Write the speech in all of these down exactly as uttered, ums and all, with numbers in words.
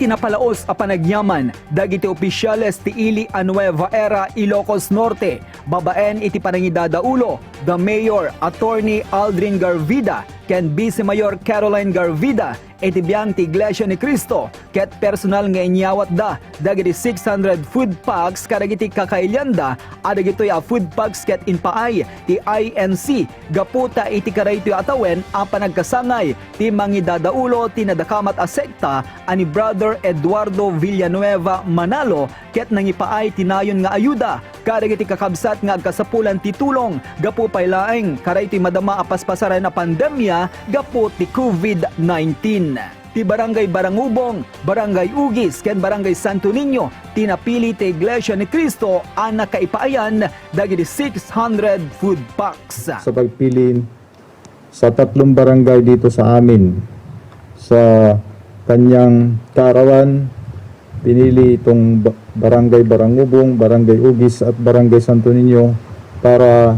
Napalaos a panagyaman dagiti opisyales ti ili a Nueva Era, Ilocos Norte, babaen iti panangidadaulo da Mayor Attorney Aldrin Garvida ken Vice Mayor Caroline Garvida iti biang ti Iglesia ni Cristo, ket personal nga inyawatda dagiti six hundred food packs kadagiti kakailianda a dagitoy a food packs ket impaay ti I N C gapu ta iti kadaytoy a tawen a panagkasangay ti mangidadaulo ti nadakamat a sekta a ni Brother Eduardo Villanueva Manalo ket nangipaay ti nayon nga ayuda kadagiti kakabsat nga agkasapulan ti tulong gapu pay laeng kadaytoy madama a paspasaran a pandemia gapu ti covid nineteen. Ti Barangay Barangubong, Barangay Ugis, ken Barangay Santo Niño ti napili ti Iglesia ni Cristo a nakaipaayan dagiti six hundred food packs. Sa pagpili sa tatlong barangay dito sa amin, sa kanyang kaarawan, pinili itong ba-, Barangay Barangubong, Barangay Ugis, at Barangay Santo Niño para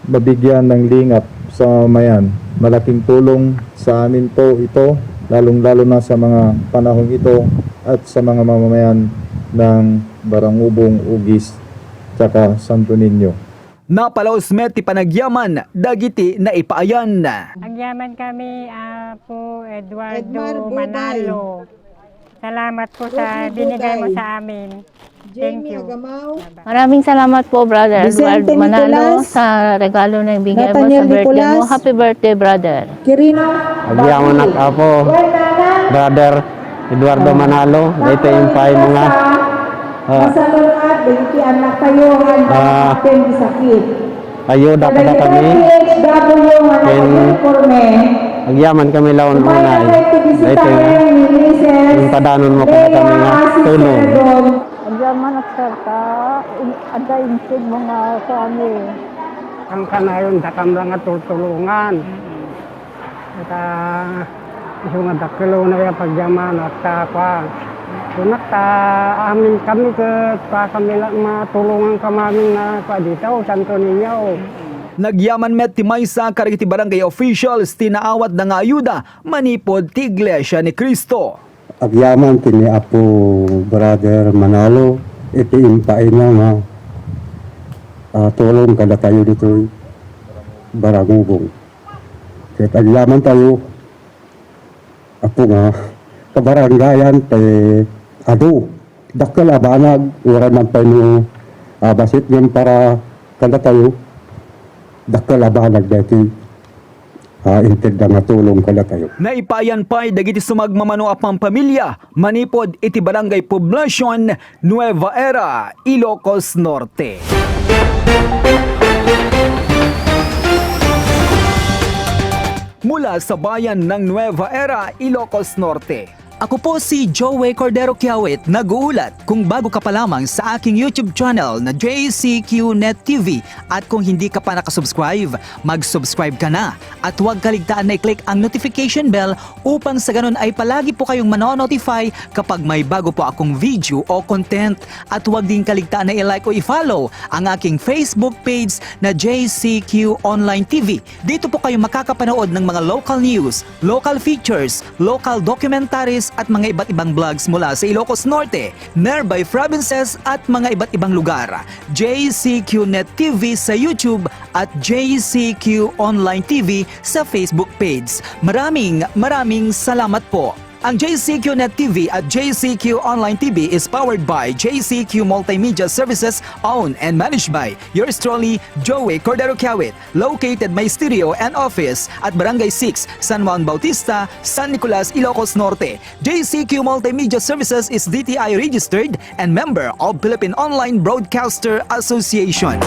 mabigyan ng lingap sa mamamayan. Malaking tulong sa amin po ito, lalong-lalo na sa mga panahong ito at sa mga mamamayan ng Barangubong, Ugis, tsaka Santo Niño. Napalaos met ti panagyaman dagiti naipaayan. Agyaman kami, Apo Eduardo Edmar Bubay. Manalo. Salamat po sa Rodney binigay mo Bugay. Sa amin. Thank Jamie you. Agamaw. Bye-bye. Maraming salamat po, Brother Vicente Edward Manalo, Nicolas. Sa regalo na ibigay mo Nathaniel sa birthday mo. Nicolas. Happy birthday, brother. Kirino Agyaman Bakri. Apo, Brother Eduardo Ah. Manalo, ito yung pahay mo nga. Ah. Masalun-at, dagiti anak tayo, nga Ah. Aten di sakit. Ayuda kadakami. Ken agyaman kami la unay. Daytoy nga impadanon mo kadakami nga tulong. Agyaman, agsarta, in-, adda inted mo nga kuan. Ang kanayon, dakam lang nga tultulungan. Ita, isu nga dakkel unay a pagyaman, ta kuan. Kunak ta, amin kami ket, pa kami la, matulungan kami nga, kuan, dito, Santo Niño. Nagyaman met ti maysa kadagiti barangay officials ti naawatda nga ayuda manipud ti Iglesia ni Cristo. Agyaman ken ni Apo Brother Manalo iti impaayna nga, ah, tulong kadatayo ditoy Barangubong. Ket agyaman tayo, Apo, nga kabarangayan ti adu. Dakkel a banag, uray man pay no, ah, bassit ngem para kadatayo, dakkel a banag daytoy, ah, intedda nga tulong kadatayo. Naipaayan pay dagiti sumagmamano a pampamilya manipud iti Barangay Poblacion, Nueva Era, Ilocos Norte. Mula sa bayan ng Nueva Era, Ilocos Norte. Ako po si Joey Cordero Kiawit, nag-uulat. Kung bago ka pa lamang sa aking YouTube channel na J C Q Net T V at kung hindi ka pa nakasubscribe, mag-subscribe ka na. At huwag kaligtaan na i-click ang notification bell upang sa ganun ay palagi po kayong mano-notify kapag may bago po akong video o content. At huwag din kaligtaan na i-like o i-follow ang aking Facebook page na J C Q Online T V. Dito po kayo makakapanood ng mga local news, local features, local documentaries at mga iba't ibang vlogs mula sa Ilocos Norte, nearby provinces at mga iba't ibang lugar. J C Q Net T V sa YouTube at J C Q Online T V sa Facebook page. Maraming, maraming salamat po. Ang J C Q Net T V at J C Q Online T V is powered by J C Q Multimedia Services, owned and managed by yours truly, Joey Cordero Kiawit. Located my studio and office at Barangay six, San Juan Bautista, San Nicolas, Ilocos Norte. J C Q Multimedia Services is D T I registered and member of Philippine Online Broadcaster Association.